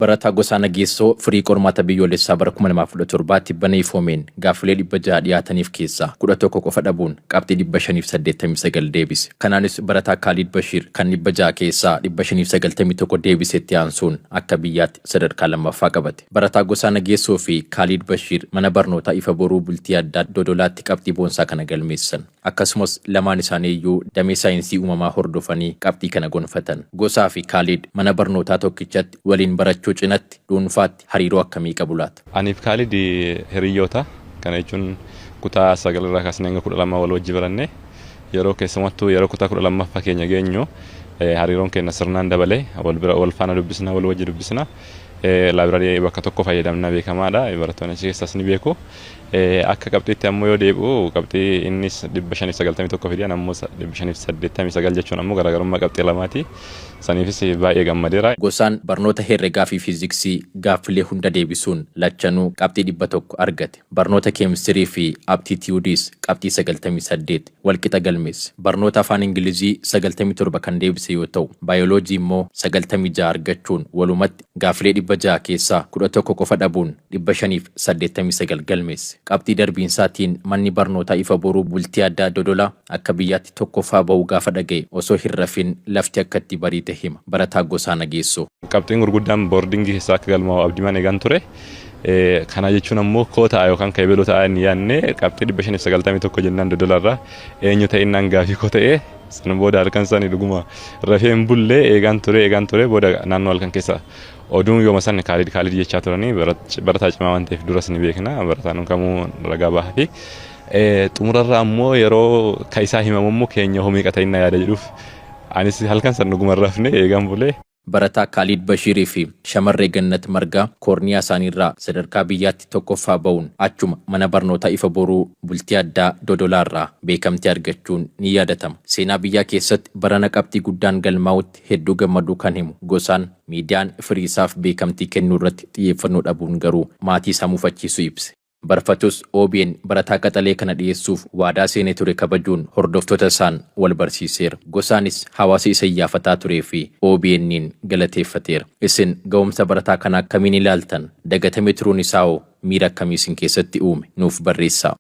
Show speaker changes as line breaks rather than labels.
Barataa Gosaa Nageessoo firii qormaata biyyoolessaa bara 2017 tibbana ifoomeen gaaffilee 600 dhiyaataniif keessaa 11 qofa dhabuun qabxii 589 deebise. Kanaanis barataa Kaaliid Bashiir kan 600 keessaa 591 deebisetti aansuun akka biyyaatti sadarkaa lammaffaa qabate. Barataa Gosaa Nageessoo fi Kaaliid Bashiir mana barnootaa Ifa Boruu Bultii Addaa Dodolaatti qabxii boonsaa kana galmeessan. Akkasumas lamaan isaanii iyyuu damee saayinsii uumamaa hordofanii qabxii kana gonfatan. Gosaa fi Kaaliid mana barnootaa tokkichatti waliin barachuu cinatti dhuunfaatti hariiroo akkamii qabu laata?
Aniif Kaalid hiriyyoota. Kana jechuun kutaa 9 irraa kaasnee hanga 12 wal wajji baranne. Yeroo keessumattuu yeroo kutaa 12ffaa keenya geenyu hariiroon keenya sirnaan dabale. Wal bira wal faana dubbisna, wal wajji dubbisna. Laabrarii bakka tokko fayyadamna beekamaadha. Barattoonni achi keessaas ni beeku. Akka qabxiitti ammoo yoo deebi'u qabxii innis 591 fide an ammoo 589 jechuun ammoo garaagarummaa qabxii lamaati. Saniifis baay'ee gammadeera.
Gosaan barnoota Herregaa fi Fiiziksii gaaffilee hunda deebisuun lachanuu qabxii 100 argate. Barnoota Keemistirii fi Aptiitiyuudiis qabxii 98 walqixa galmeesse. Barnoota Afaan Ingilizii 97 kan deebise yoo ta'u, Baayoloojii immoo 96 argachuun walumatti gaaffilee 600 keessaa 11 qofa dhabuun 589 galmeesse. Qabxii darbiinsaatiin manni barnootaa Ifa Boruu Bultii Addaa Dodolaa akka biyyaatti tokkoffaa bahuu gaafa dhaga'e osoo hin rafin lafti akka itti bariite hima Barataa Gosaa Nageessoo.
Qabxiin gurguddaan boordingii keessaa akka galmaa'u abdiimaan eegaan ture. Kana jechuun ammoo koo ta'a yookaan ka ebeluu ta'a hin yaadne qabxii 591 jennaan Dodolarraa eenyu ta'innaan gaafii koo ta'e san booda halkan sani dhuguma rafee hin bulle eegaan ture eegaan ture booda naannoo halkan keessa oduun yooma san Kaalid Kaalid jechaa turanii barataa cimaa waan ta'eef duras ni beekna barataan kamuu ragaa bahaa fi xumurarra ammoo yeroo ka isaa himamu ammoo keenya hoo meeqa ta'innaa yaada jedhuuf anis halkan san dhuguma rafne eegaan bulee.
Barataa Kaaliid Bashiirii fi Shamarree Gannat Margaa koorniyaa isaaniirraa sadarkaa biyyaatti tokkoffaa ba'uun achuma mana barnootaa Ifa Boruu Bultii Addaa Dodolaarraa beekamtii argachuun ni yaadatama. Seenaa biyyaa keessatti barana qabxii guddaan galmaa'uutti hedduu gammaduu kan himu Gosaan, miidiyaan firiisaaf beekamtii kennuurratti xiyyeeffannoo dhabuun garuu maatiisaa mufachiisuu ibse. Barfatus obn barataa qaxalee kana dhiyeessuuf waadaa seenee ture kabajuun hordoftoota isaan wal barsiiseera. Gosaanis hawaasa isa iyyaafataa turee fi OBN'n galateeffateera. Isin gahumsa barataa kanaa akkamiin ilaaltan? Dagatamee turuun isaahoo miira akkamii isin keessatti uume? Nuuf barreessaa.